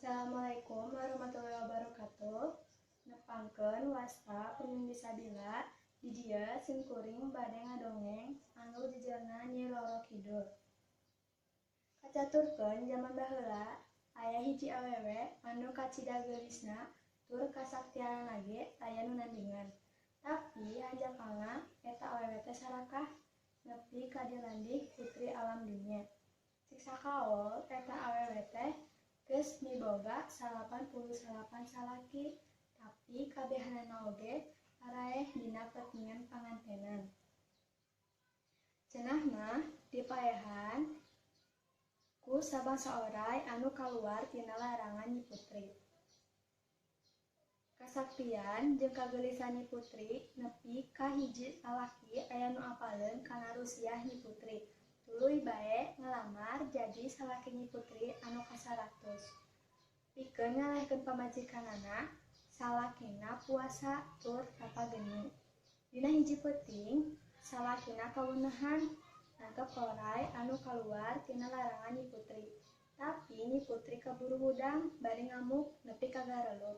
Assalamualaikum warahmatullahi wabarakatuh. Nepangkeun wasta Pemimpi Sabila. Di dieu sim kuring bade ngadongeng anu jejelna Nyi Roro Kidul. Kacaturkeun jaman baheula aya hiji awewe anu kacida geulisna tur kasaktianana ge taya nu nandingan. Tapi hanjakalna eta awewe teh sarakah nepi ka dilandih putri alam dunya. Cek sakaol eta awewe teh geus miboga 99 salaki, tapi kabehanana oge paraeh dina petingan pangantenan. Cenah mah dipaehan ku sabangsa oray anu kaluar tina larangan Nyi Putri. Kasaktian jeung kageulisan Nyi Putri nepi ka hiji salaki aya nu apaleun kana rusiah Nyi Putri. Tuluy bae ngalamar jadi salaki Nyi Putri anu ka-100. Pikeun ngalehkeun pamajikanana, salakina puasa tur tapa geni. Dina hiji peuting, salakina kaweunehan nangkep oray anu kaluar tina larangan Nyi Putri. Tapi Nyi Putri kaburu hudang bari ngamuk nepi ka garelut.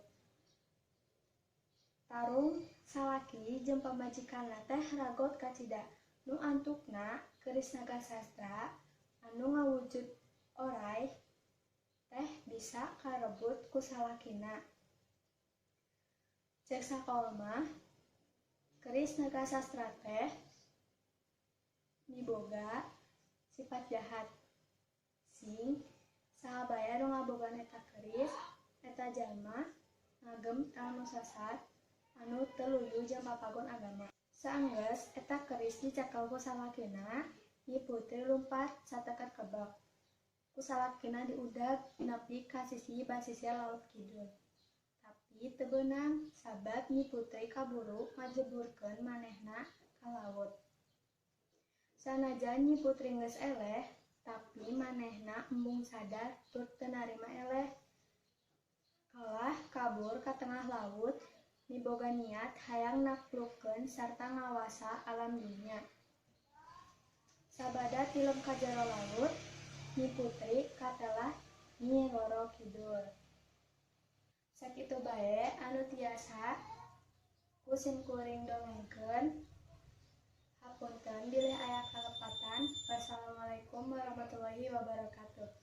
Tarung salaki jeung pamajikanna teh ragot kacida. Nu antukna keris naga sastra anu ngawujud oray teh bisa karebut ku salakina. Cek sakaol mah keris naga sastra teh miboga sifat jahat. Sing saha bae anu ngabogaan eta keris, eta jalma ngagem ilmu sasat anu teu luyu jeung papagon agama. Saenggeus eta keris dicekel ku salakina, Nyi Putri lumpat sateker kebek. Ku salakina diudag nepi ka sisi basisir Laut Kidul. Tapi teu beunang sabab Nyi Putri kaburu ngajeburkeun manehna ka laut. Sanajan Nyi Putri geus eleh, tapi manehna embung sadar tur teu narima eleh. Kalah kabur ka tengah laut miboga niat hayang naklukkeun sarta ngawasa alam dunya. Sabada tilem ka jero laut, Nyi Putri katelah Nyi Roro Kidul. Sakitu bae anu tiasa ku simkuring dongengkeun. Hapunten bilih aya kalepatan. Wassalamualaikum warahmatullahi wabarakatuh.